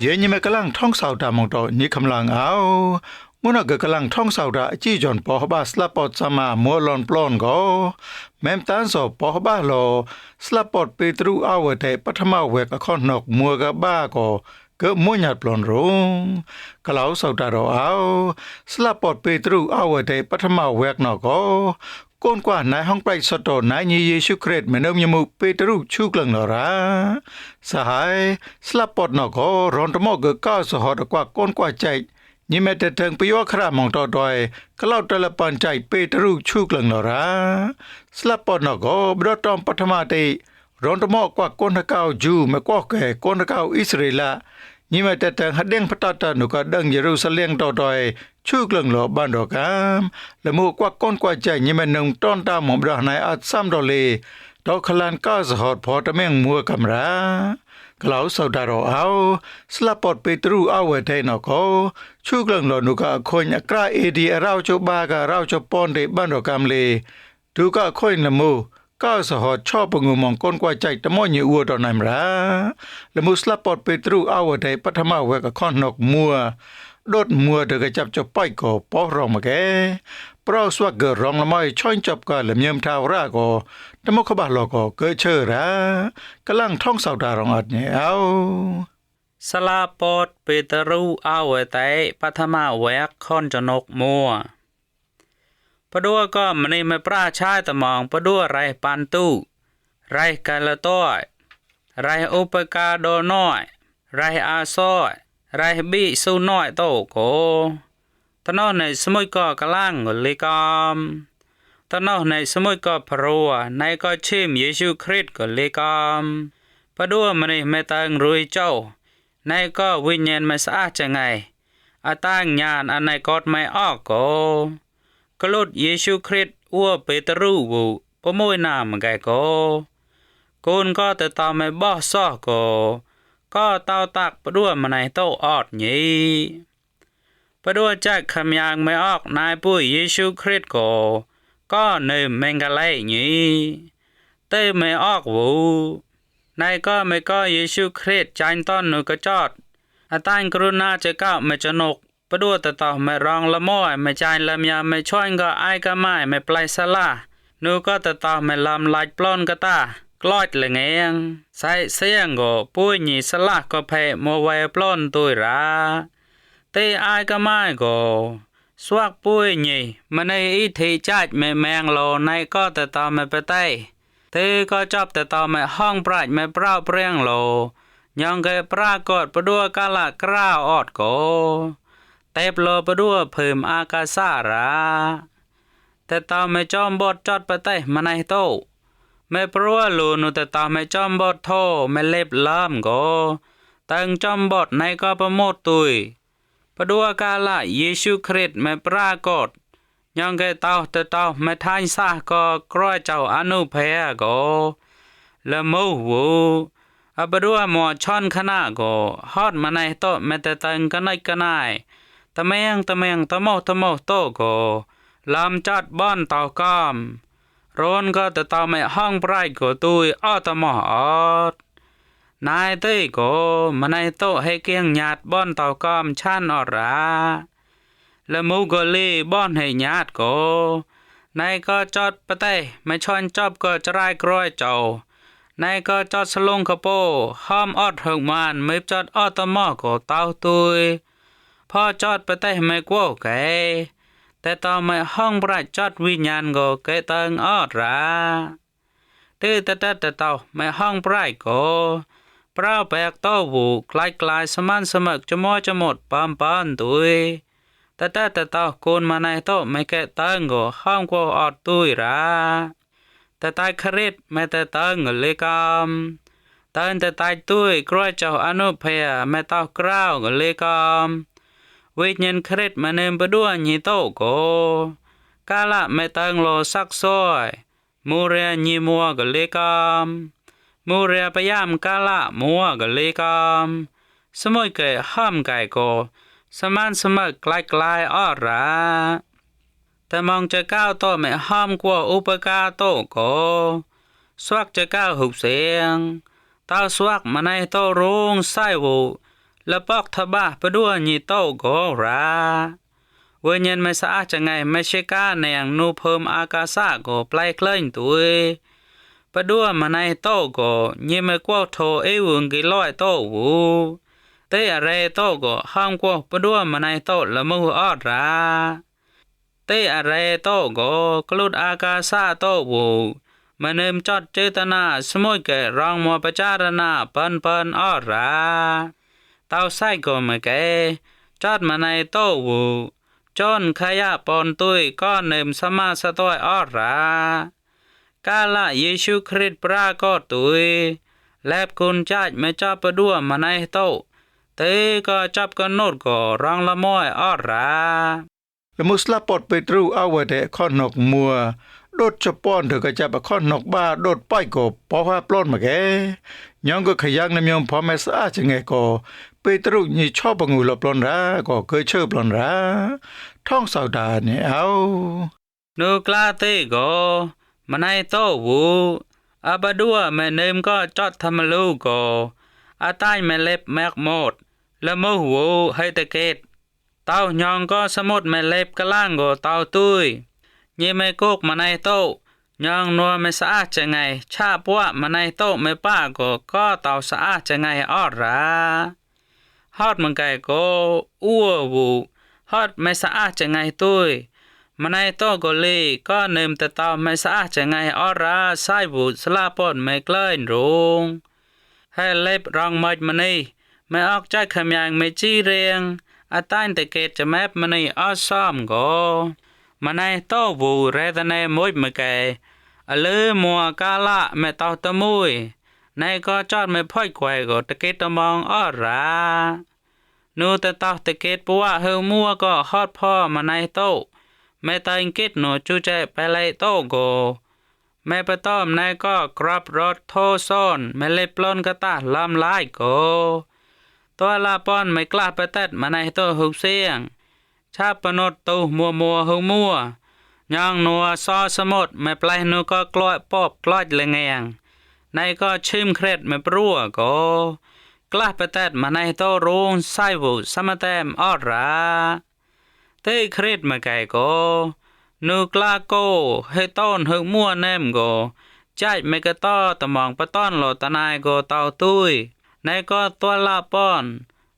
เย็นยังกำลังท่องสาวดามองต่อนี่กำลังเอามุนก็กำลังท่องสาวดาจี้จอนปอฮบาสลับปอดสมามัวลอนปลอนก็แม้มตันสอบปอฮบาโลสลับปอดเปตรูเอาแต่ปัทมาเวกคอนนอกมัวกะบ้าก็เกิดมุ่งหยัดปลอนรงกล่าวสาวดาเราเอาสลับปอดเปตรูเอาแต่ปัทมาเวกนอกก็ก้นกว่านายห้องไปสตอนนายเยซูคริสต์เหมือนยมุเปตรูชูกลังนราสหายสลับปอดนอกก็รอนตมอกก้าวสหอดกว่าก้นกว่าใจนี่แม้แต่ถึงปิวครามองต่อดอยก็เล่าแต่ละปันใจเปตรูชูกลังนราสลับปอดนอกก็บรอตอมปัทมาติรอนตมอกว่าก้นก้าวจูไม่กว่าแก่ก้นก้าวอิสราเอลนี่แม้แต่ถึงหัดเด้งพระตาตานุก็ดังเยรูซาเล็มต่อดอยชูกลังหลอบ้านดอกามและมูกว่าก้นกว่าใจนี่แม่นงต้นตามหมอดนายอัดซ้ำดอเลดอกคลานก้าวสหอดพอตะแมงมัวกำรากล่าวสาวดาเราเอาสลับปอดเปตรูเอาไว้ได้นอกชูกลังหลอนุกะคนอักราเอดีเราจบากะเราจปอนเดบ้านดอกกำเลดูกะคนละมูก้าวสหอดชอบปงูมองก้นกว่าใจตะมอญอัวตอนนั้นราและมูสลับปอดเปตรูเอาไว้ได้ปัทมาเวกะคอนนอกมัวดดมัวเดกจับจะป้อยก็ปอรองมาแกเปราสวกเกรองละม้อยช่อยจับก็ละเมียมทาวราก็ตะมกบาลก็เกเชอรากำลังท่องสาวดารองอัดเนี่ยเอาสลาปอดเปตรูเอาไว้แต่ปัทมาแวกคอนจนกมัวปะดัวก็มณีไม่ปราชายตะมองปะดัวไรปันตู้ไรกาละต้อยไรอุปกาโดน้อยไรอาซ้อยไรบิสูน้อยโตโกตะนอในสมุยก็กะลังลิกอมตะนอในสมุยก็พรัวในก็ชิมเยซูคริสต์ก็ลิกอมปะดัวมณีไม่ตังรุยเจ้าในก็วิญญาณไม่สะอาดจะไงอาตั้งญาณอันในกอดไม่ออกโกกลุดเยซูคริสต์อัวเปตรูวูปมวยนามไกโกกูนก็แต่ตอไม่บ่ซ้อโกก็เต้าตักปะดัวมาในโตออดนี้ปะดัวจักคำยางไม่ออกนายปุ้ยเยซูคริสต์ก็เนิมแมงกะไลนี้เต้ไม่ออกวูนายก็ไม่ก็เยซูคริสต์จานต้นนุกระจอดอาตานกรุณาจะก้าวไม่จนกปะดัวแต่ต่อไม่รองละม้อยไม่จานละมยาไม่ช่วยก็อายก็ไม่ปลายสลานูก็แต่ต่อไม่ลำลายปล้นก็ตากลอดเลยไงใส่เสียงก็ปุ้ยนี่สลักก็เพโมไว้ปล้นตุยราเตอายก็ไม่ก็สวักปุ้ยนี่มันในอิทธิจัดไม่แมงโลในก็แต่ต่อไม่ไปไต้เตก็จอบแต่ต่อไม่ห้องปราดไม่เปล่าเปรียงโลยังเคยปรากฏปะดัวกาละกล้าออดโกเตบโลปะดัวเพิ่มอากาศาราแต่ต่อไม่จอมบทจอดไปไต้มาในโตไม่ปรัวลูนุแต่ต่อไม่จอมบทโทไม่เล็บล้ำโกตั้งจอมบทในก็ประโมทตุยปะดัวกาละเยซูคริสต์ไม่ปรากฏยังเคยเต้าแต่เต้าไม่ทานซาก็กร้อยเจ้าอนุเพยโกละมูวูอับดัวหมอช่อนขนาโกฮอดมาในโตแม้แต่ตังกันนายตะแมงตะโมโตโกลำจัดบ้อนเต่ากอมโรนก็แต่เต่าไม่ห้องปรายโกตุยอ้อตะหมออดนายเต้โกมาในโตให้เกียงหยาดบ้อนเต่ากอมชันอราและมูโกลีบ้อนให้หยาดโกนายก็จอดปะเต้ไม่ชอนจอบก็จะรายกร้อยเจ้านายก็จอดสลงขโปห้อมออดหงมันไม่จอดอ้อตะหมอโกเต่าตุยพอจอดปะเต้ไม่กลัวแกแต่ต่อไม่ห้องประจอดวิญญาณก็เกตังออดราตื้อแต่เต่าไม่ห้องปรายก็เปล่าแปลกโตวูคล้ายสมันสมักจะหมดปามตุยแต่เต่าโกนมาในโตไม่แกตังก็ห้องก็ออดตุยราแต่ตายคริตไม่แต่ตังเลกามตันแต่ตายตุยกร้อยเจ้าอนุเพยไม่เต่ากล้าวก็เลกามวิญญาณคริสมาเนมปะดัวญิโตโกกาละไม่ตังโลซักซอยมูเรียญิมัวก็เลกามมูเรียพยามกาละมัวก็เลกามสมุยเกยห้ามไก่โกสมานสมักคล้ายออราแต่มองจะก้าวโตไม่ห้ามกว่าอุปกาโตโกสวักจะก้าวหุบเสียงเต้าสวักมาในโตรุงไส้วู ละปอกทะบะปะดัวญีโตก็ราเวญญไม่สะอาดจะไงไม่ใช่กาแนงนูเพิ่มอากาศะก็ปลายเคลื่อนตุยปะดัวมาในโตก็ญีไม่กว่าโทเอวุงกิลอยโตวูเตอะไรโตก็ห้ามกว่าปะดัวมาในโตละมือออดราเตอะไรโตก็กลุดอากาศะโตวูมาเนิมจอดเจตนาสมุยแก่รองมัวประจารณาปันออดราเต้าไส้ก็มาแก่จอดมาในโตวูจนขยะปอนตุยก็เนิมสมาสตอยออดรากาละเยซูคริสต์ปรากฏตุยแลบคุณจัดไม่จับปะดัวมาในโตเตก็จับกันโนดก็รองละม้อยออดราละมุสลาปอดเปตรูเอาไว้แต่ข้อนกมัวโดดจะป้อนเถอะก็จะไปข้อนกบ้าโดดป้อยก็พอว่าปล้นมาแกยังก็ขยักน้ำยมพอแม่สะอาดจังไงก็เปตรูนี่ชอบปงูหลบปล้นราก็เคยเชื่อปล้นราท่องสาวดาเนี่ยเอานูกลาเตก็มาในโตวูอาบดัวแม่เนิมก็จอดทำมลูก็อาใต้แม่เล็บแมกหมดละมือวูให้ตะเกตเต้ายองก็สมุดแม่เล็บกะล่างก็เต้าตุ้ยยี่ไม่กกมาในโตยองนัวไม่สะอาดจะไงชาปวะมาในโตไม่ป้าก็เต้าสะอาดจะไงออดราฮอดมันไก่ก็อ้ววูฮอดไม่สะอาดจะไงตุ้ยมาในโตก็เลยก็เนิมแต่เต้าไม่สะอาดจะไงออดราไส้บูสลาปอนไม่เกลื่อนรงให้เล็บรองมัดมานี่ไม่ออกใจขมยังไม่จี้เรียงอาต้านแต่เกตจะแมบมานี่ออซ้อมก็มาในโตวูเรตในมวยมาแกอเลมัวกาละแม่เต้าตะมุยในก็จอดไม่พ่อยไขว่ก็ตะเกตตะมองออรานูแต่เต้าตะเกตปัวเฮามัวก็ฮอดพ่อมาในโตแม่ตาอิงกิดหนูจูใจไปไล่โตก็แม่ปะต้อมนายก็กรับรถโทซ่อนแม่เล็บปล้นกะตาลำลายก็ตัวลาปอนไม่กล้าไปแตดมาในโตหุบเสียงชาปนดตูมัวหุมัวยองนัวซอสมุดไม่ปลายนูก็กล้อยปอบกล้อยเลยแงงนายก็ชิมเคร็ดไม่ปรัวก็กล้าไปแตดมาในโตรุงไซบุสมแตมออดราเต้เคร็ดมาไก่ก็นูกลาโกให้ต้นหึกมั่วแนมโกใจไม่กระต้อตะมองปะต้อนโลตนายโกเตาตุ้ยในก็ตัวลาป้อน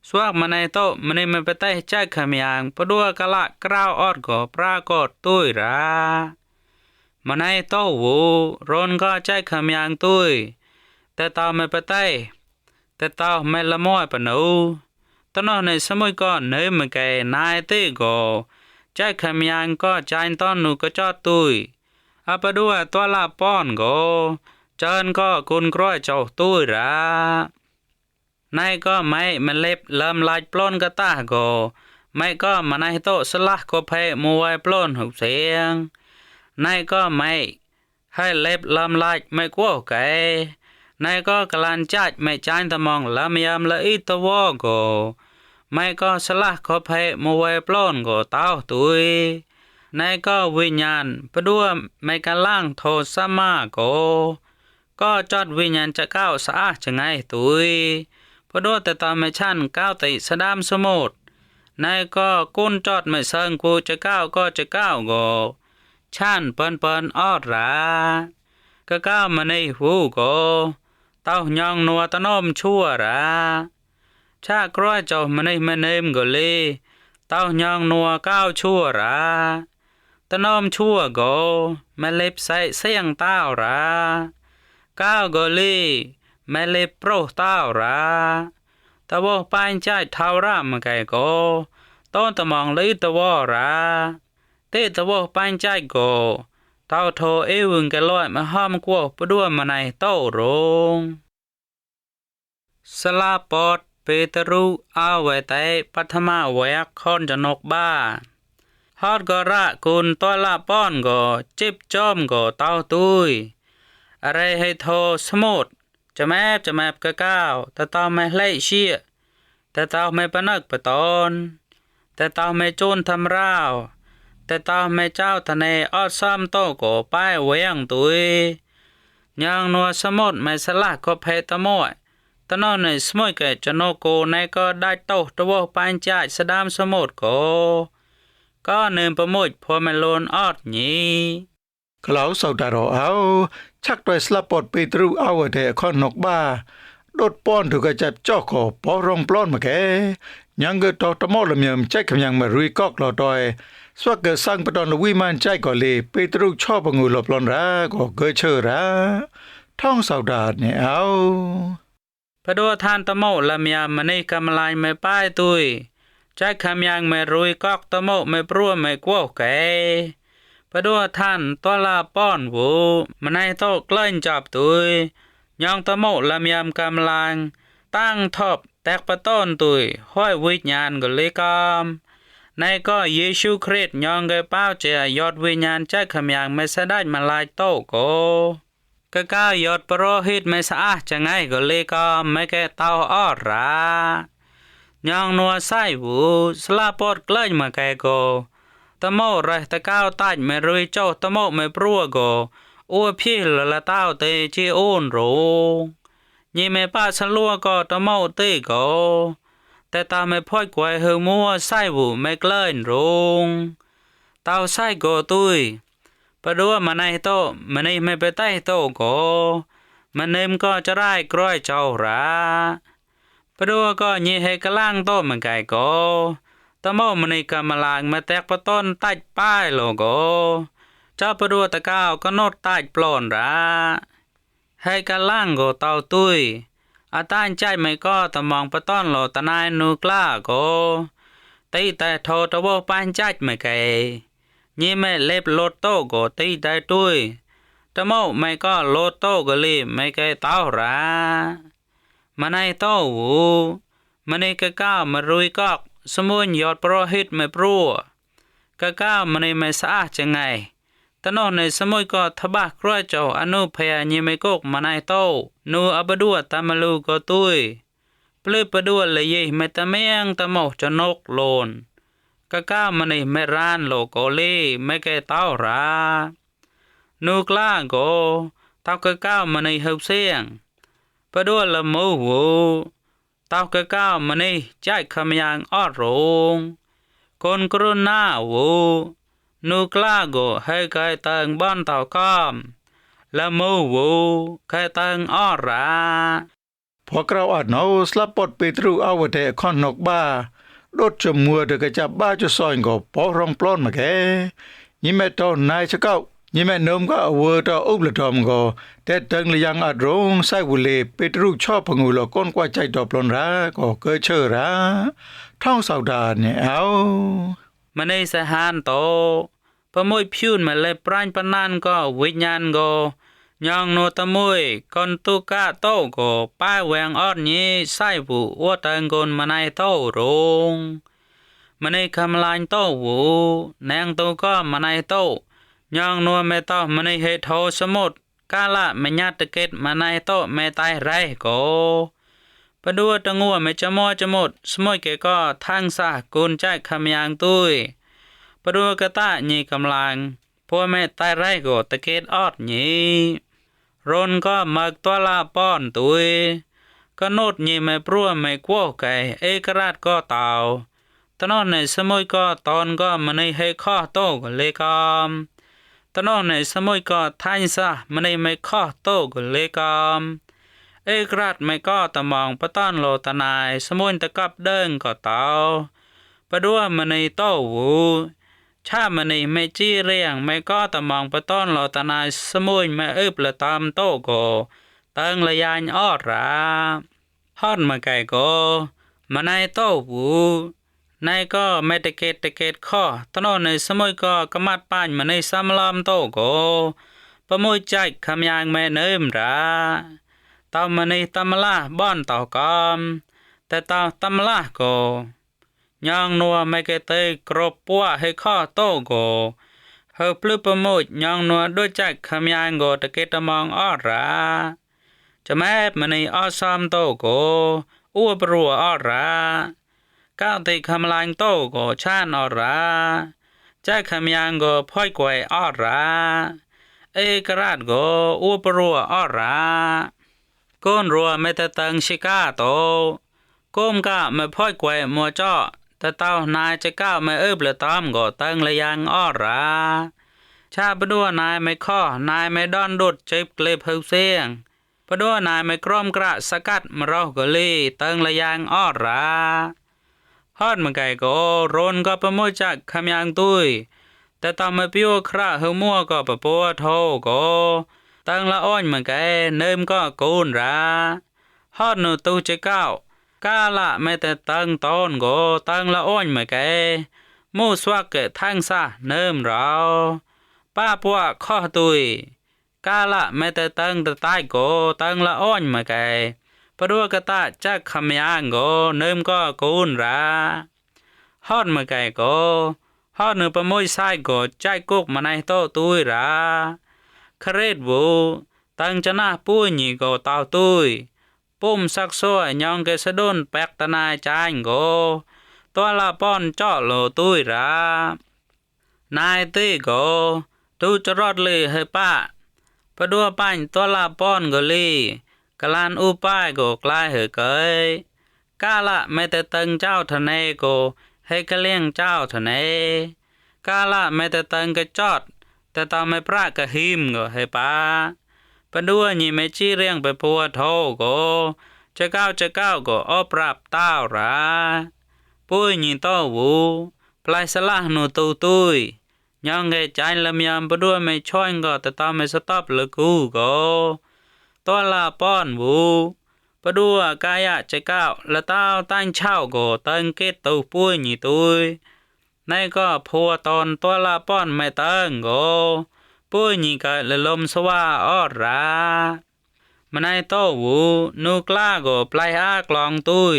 สวกมาในโตมันไม่ไปใต้ใจขมยางปะดัวกะละกราวออดก็ปรากฏตุ้ยรามาในโตวูรนก็ใจขมยางตุ้ยแต่เตาไม่ไปใต้แต่เตาไม่ละม้อยปะหนูตอนในสมัยก่อนเนยมันแกนายเต้ก็ใจขมยางก็ใจตอนหนูก็จอดตุ้ยอาปะดัวตัวลาป้อนก็เจินก็กุนกร้อยเจ้าตุ้ยรานายก็ไม่มันเล็บเริ่มลายปล้นกะตาก็ไม่ก็มาในโตสลักก็เพมวยปล้นหุบเสียงนายก็ไม่ให้เล็บเริ่มลายไม่กลัวไก่นายก็กลันจัดไม่จานตะมองลำยำละอีตะวอก็ไม่ก็สลักก็เพมวยปล้นก็เต้าตุยนายก็วิญญาณปะดัวไม่กันล่างโทสมาก็จอดวิญญาณจะก้าวสะอาดจะไงตุยพอดัวแต่ตอนไม่ชั่นก้าวติสดามสมุดนายก็กุ้นจอดไม่เซิงกูจะก้าวก็จะก้าวก็ชั่นเปิ้นออดราก็ก้าวมาในหูก็เต้ายองนัวตะนมชั่วราชากร้อยเจ้ามาในแม่เนมก็เลยเต้ายองนัวก้าวชั่วราตะนมชั่วก็แม่เล็บใส่เสียงเต้าราก้าวก็เลยแม่เล็บโปรเต้าราตะวอปานใจเท่ารามาไก่ก็ต้นตะมองเลยตะวอราเตตะวอปานใจก็เต้าโทเอวึงกะลอยมาห้อมกวปะดัวมาในโต้รงสลาปอดเปตรูเอาไว้แต่ปัทมาแวกคอนจะนกบ้าฮอดก็ระกุนตัวลาป้อนก็จิบจอมก็เต้าตุ้ยอะไรให้โทสมุดจะแมบกะก้าวแต่เต้าไม่ไล่เชี่ยแต่เต้าไม่ปนักปะตอนแต่เต้าไม่โจรทำร้าวแต่เต้าไม่เจ้าทะเนออดซ้ำโตก็ป้ายเวียงตุยยังนัวสมุดไม่สลักก็เพตะมวย ตะนอนในสมอยแก่จโนโกในก็ได้โตตะวปานจ่ายสดามสมุดก็เนิมประมุดพอแมลนออดนี้ กล่าวสาวดารอเอาชักด้วยสลับปอดปีตรูเอาแต่คอนนกบ้าโดดป้อนถูกกระจับจอกขอปอรองปล้อนมาแกยังเกิดตอตะมอลเมียมใจคำยังมารุยกอกลอดอยสวกเกิดสร้างปะตอนวิมานใจก่อเลยปีตรูชอบงูหลบลอนราก็เกิดเชื่อราท่องสาวดาเนี่ยเอาพระดัวทานตะโมละเมียมในกำลายไม่ป้ายตุยใจคำยังไม่รุยกอกตะโมไม่ปรัวไม่กวแกพระดัวท่านตัวลาป้อนวูมันในโตกเล่นจับตุยยองตะโมละเมียมกำลังตั้งทบแตกปะต้นตุยห้อยวิญญาณก็เลยกามในก็เยซูคริสต์ยองเกเป้าเจยอดวิญญาณใจคำยังไม่สะได้มาลายโตก็ก้ายอดปรหิตไม่สะอาดจะไงก็เลยก็ไม่แก่เตาอ้อรายองนัวไส้หูสลาปอดเกล้ยมาแก่ก็ตะโมไรตะก้าวตัดไม่รุยเจ้าตะโมไม่ปรัวก็อ้วพี่ละเต้าเตจีโอนโรงยี่ไม่ป้าสลัวก็ตะโมเตก็แต่ตาไม่พ่อยกวยเฮมัวไส้หูไม่เกล้ยโรงเต้าไส้ก็ตุยปะดัวมันในโตมันในไม่ไปใต้โตก็มันเนมก็จะได้กร้อยเจ้าราปะดัวก็ยี่ให้กะล่างโตมันไก่ก็ตะโมมันในกำมลางมาแตกปะต้นใต้ป้ายโลก็เจ้าปะดัวตะก้าวก็นดใต้ปลอนราให้กะล่างก็เต้าตุยอาต้านใจไม่ก็ตะมองปะต้นโลตะนายนูกล้าก็ตีแต่โทตะวปานจัดไม่ไก่ยี่ไม่เล็บโลโต้ก็ตีได้ตุยตะโมไม่ก็โลโต้ก็ลีไม่ไก่เต้ารามันในโต้หูมันในกะก้าวมารุยกอกสมุนยอดปรหิตไม่ปรัวกะก้าวมันในไม่สะอาดจังไงตะนอนในสมุยก็ทบะกร้อยเจ้าอนุพยายี่ไม่กกมันในโต้นูอบดัวตามลูก็ตุยปลื้ปะดัวเลยยี่ไม่ตะเมียงตะโมจะนกโลนกะก้าวมันในไม่ร้านโลโกลีไม่แก่เต้ารานูกล้าโกเต้ากะก้าวมันในเฮาเสียงปะดัวละมูหูเต้ากะก้าวมันในใจคำยังออดโรงคนกรุณาหูนูกล้าโกให้ไกตังบ้านเต้ากามละมูหูไกตังออดราพวกเราอาจเอาสลับปอดปีตรูเอาแต่คอนนกบ้าโดดจมัวเดกะจับบ้าจะซอยก็ปอรองปล้อนมาแกยี่แม่ตอนนายชะเก้ายี่แม่นมก็เวอตออุบละทอมก็แต่ตังเลยยังอัดรงไซวุเลปีตรูชอบพงูละก้นกว่าใจดอปลอนราก็เกิดเชื่อราท่องสาวดาเนี่ยเอามันในสหานโตประมวยพิวน์มาเลยปราณปนานก็วิญญาณก็ยองโนตะมวยกอนตุกะโตก็ป้ายแวงออดนี้ไส้ผู้อวตังกนมาในโตโรงมาในคำลานโตหูแนงโตก็มาในโตยองนัวเมโตมาในเฮโทสมุดกาละเมญาตะเกตมาในโตเมตายไรก็ปะดัวตะงัวเมจะมอจะหมดสมอยเกก็ทางสะกุนใจคำยางตุยปะดัวกะตะนี่กำลังพวกเมตายไรก็ตะเกตออดนี้รนก็มักตัวลาป้อนตุยก็โนดนี่ไม่ปรัวไม่กวไก่เอกราชก็เต่าตะนอนในสมุยก็ตอนก็มันในให้ข้อโตก็เลยกามตะนอนในสมุยก็ทันซะมันในไม่ข้อโตก็เลยกามเอกราชไม่ก็ตะมองปะต้อนโลตนายสมุนตะกับเดิงก็เต่าปะดัวมันในโตหูชามันในไม่จี้เรียงไม่ก็ตะมองปะต้อนโลตนายสมุนไม่อึบละตามโตก็ตังละยานออดราฮอดมาไก่ก็มันในโตหูนายก็ไม่ตะเกตข้อตะนอนในสมุยก็กมัดป้านมาในสำลอมโตก็ประมุยใจคำยางแม่เนิมราเต้ามาในตำลาบ้อนเต่ากอมแต่เต้าตำลาก็ยองนัวไม่เกเตยกรบปัวให้ข้อโตก็เฮาปลื้ประมุยยองนัวด้วยใจคำยางก็ตะเกตมองออดราจะแม่มาในออซอมโตก็อ้วปรัวออดราก้าวติคำลางโตก็ชานอราใจคำยังก็พ่อยกวยอราเอกราชก็อุปรัวอรา ก้นรัวไม่แต่ตังชิก้าโตก้มกะไม่พ่อยกวยมัวเจาะแต่เต้านายจะก้าวไม่เลยตามก็ตังละยังอ้อราชาปดัวนายไม่ข้อนายไม่ดอนดุดเจ็บเกล็บเฮาเสียงปดัวนายไม่กล้อมกระสกัดมารอกะลีตังละยังอ้อราฮอดมันไก่ก็โรนก็ประโมจักคำยังตุยแต่ตอนมาพิวคราเฮามัวก็ประปัวโทก็ตังละอ้อนมันไก่เนิมก็กูนราฮอดนูตูจะก้าวกาละไม่แต่ตังตอนก็ตังละอ้อนมันไก่มูสวักเกทั้งซะเนิมเราป้าปัวข้อตุยกาละไม่แต่ตังตะใต้ก็ตังละอ้อนมันไก่ปดัวกะตะจักคำยังก็เนิมก็กูนราฮอดมันไก่ก็ฮอดนูประโมยไส้ก็ใจกุกมาในโตตุยราคเรดบูตังจะน่าปุ้ยนี่ก็เตาตุยปุ่มซักซ้อยยองเกสะดนแปกตะนายจานก็ตัวละป้อนเจาะโลตุยรานายตีก็ตูจะรอดเลยให้ป้าปดัวปัญตัวละป้อนก็ลีกะลานอุป้ายก็กลายเหเกยกาละไม่แต่ตังเจ้าทะเนก็ให้กะเลี้ยงเจ้าทะเนกาละไม่แต่ตังกะจอดแต่ตาไม่พระกะหิมก็ให้ป้าปดัวนี่ไม่ชี้เรียงไปปัวโทก็จะก้าวก็อปรับต้าวราปุ้ยนี่โตวูปลายสละหนูตูตุยยองเกใจลำยามปดัวไม่ช่อยก็แต่ตาไม่สต็อปเลยกูก็ตัวละป้อนวูปดัวกายะจะก้าวละต้าวตั้งเช่าก็ตังเกตตูปุ้ยนี่ตุยในก็พัวตอนตัวละป้อนไม่ตังก็ปุ้ยนี่ก็ละลมสว่าออรามันในโตวูนูกล้าก็ปลายอากลองตุย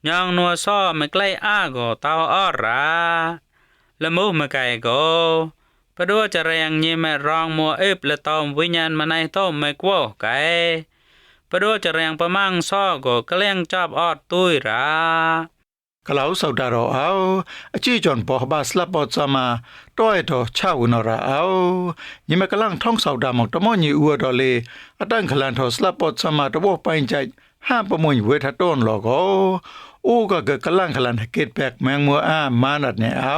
ยองนัวซ้อไม่ใกล้อาก็เตาออราละมุมาไก่ก็ปดัวจะแรงยี่ไม่รองมัวละตอมวิญญาณมันในโตไม่กลัวไก่ปดัวจะแรงประมังซ้อก็เกลี้ยงจับออดตุยรากล่าวสาวดารเอาจีจอนปอบาสลับปอดมาต้อยดอชาวนาราเอายิ่งกำลังท่องสาวดามอกตะมอนี่อัวดอเลตั้งขลันทอสลับปอดมาตะวไปใจห้ามประมวยเวทต้นหลอกโอ้ก็เกิดกำลังขลันเกตแปกแมงมัวมานัดเนี่ยเอา